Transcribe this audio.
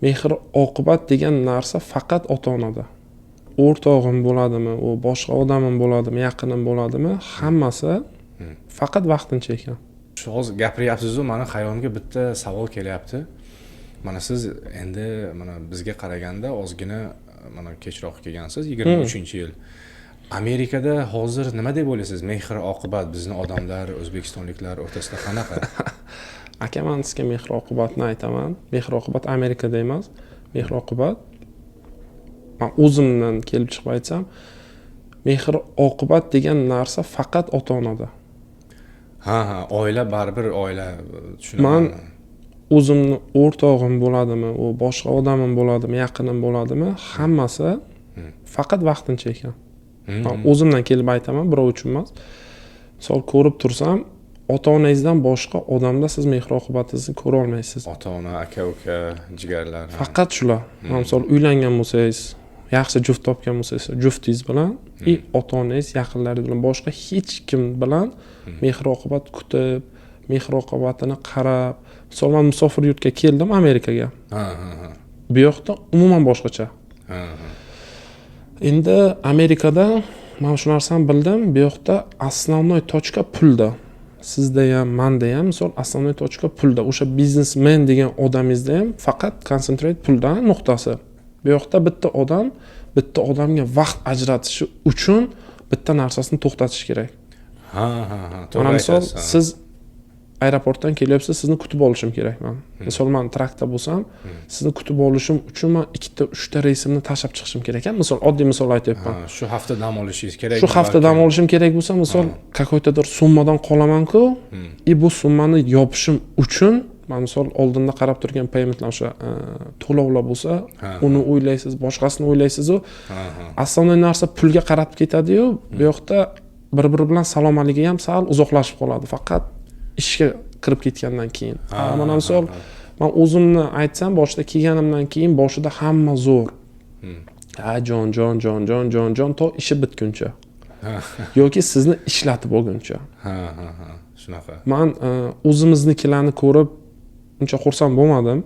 Mehr oqibat degan narsa faqat ota onada. O'rtog'im bo'ladimi, u boshqa odamim bo'ladimi, yaqinim bo'ladimi, hammasi faqat vaqtincha ekan. Shu hozir gapiryapsizu, mani xayolimga bitta savol kelyapti. Mana siz endi mana bizga qaraganda ozgina mana kechroq kelgansiz, 23-yil. Amerikada hozir nima deb o'ylaysiz, mehr oqibat bizni odamlar, o'zbekistonliklar o'rtasida qanaqa? Aka, man sizga mehr oqibatni aytaman. Mehr oqibat Amerikada emas, mehr oqibat, man o'zimdan kelib chiqib aytsam, mehr oqibat degan narsa faqat ota onada. Ha, oila baribir oila, tushunaman. Man o'zimni o'rtog'im bo'ladimi, u boshqa odamim bo'ladimi, yaqinim bo'ladimi, hammasi faqat vaqtincha ekan. Man o'zimdan kelib aytaman, birov uchun emas. Misol, ko'rib tursam, ota onangizdan boshqa odamda siz mehr oqibatingizni ko'ra olmaysiz. Ota ona, aka uka, jigarlar, ha. Faqat shular. Mana, misol, uylangan bo'lsangiz, yaxshi juft topgan bo'lsangiz, juftingiz bilan и ota onangiz, yaqinlaringiz bilan, boshqa hech kim bilan mehr oqibat kutib, mehr oqibatini qarab. Misol, man musofir yurtga keldim, Amerikaga. Ha ha ha Bu yoqda umuman boshqacha. ha ha Endi Amerikada man shu narsani bildim: bu yoqda основной точка pulda. Sizda ham, manda ham, misol, основной точка pulda. O'sha biznesmen degan odamingizda ham faqat концентрат pulda nuqtasi. Bu yoqda bitta odam bitta odamga vaqt ajratishi uchun bitta narsasini to'xtatish kerak. Ha ha ha to'g'ri Mana, misol, aytasiz, ha. siz aeroportdan kelyapsiz, sizni kutib olishim kerak man. Misol, man trakda bo'lsam, sizni kutib olishim uchun man ikkita, uchta reysimni tashlab chiqishim kerak ekan. Misol, oddiy misol aytyapman. Ha, shu hafta dam olishingiz kerak. Shu hafta dam olishim kerak bo'lsa, misol, какой-то bir summadan qolamanku и bu summani yopishim uchun man, misol, oldinda qarab turgan paymentlar, o'sha to'lovlar bo'lsa, uni o'ylaysiz, boshqasini o'ylaysizu. ha ha Основной narsa pulga qarab ketadiyu, bu yoqda bir biri bilan salom aligi ham sal uzoqlashib qoladi, faqat ishga kirib ketgandan keyin. Mana, misol, man o'zimni aytsam, boshida kelganimdan keyin, boshida hamma zo'r, ha, jon jon jon jon jon jon, to ishi bitguncha yoki sizni ishlatib olguncha. Ha ha ha shunaqa. Man o'zimiznikilarni ko'rib uncha xursand bo'lmadim.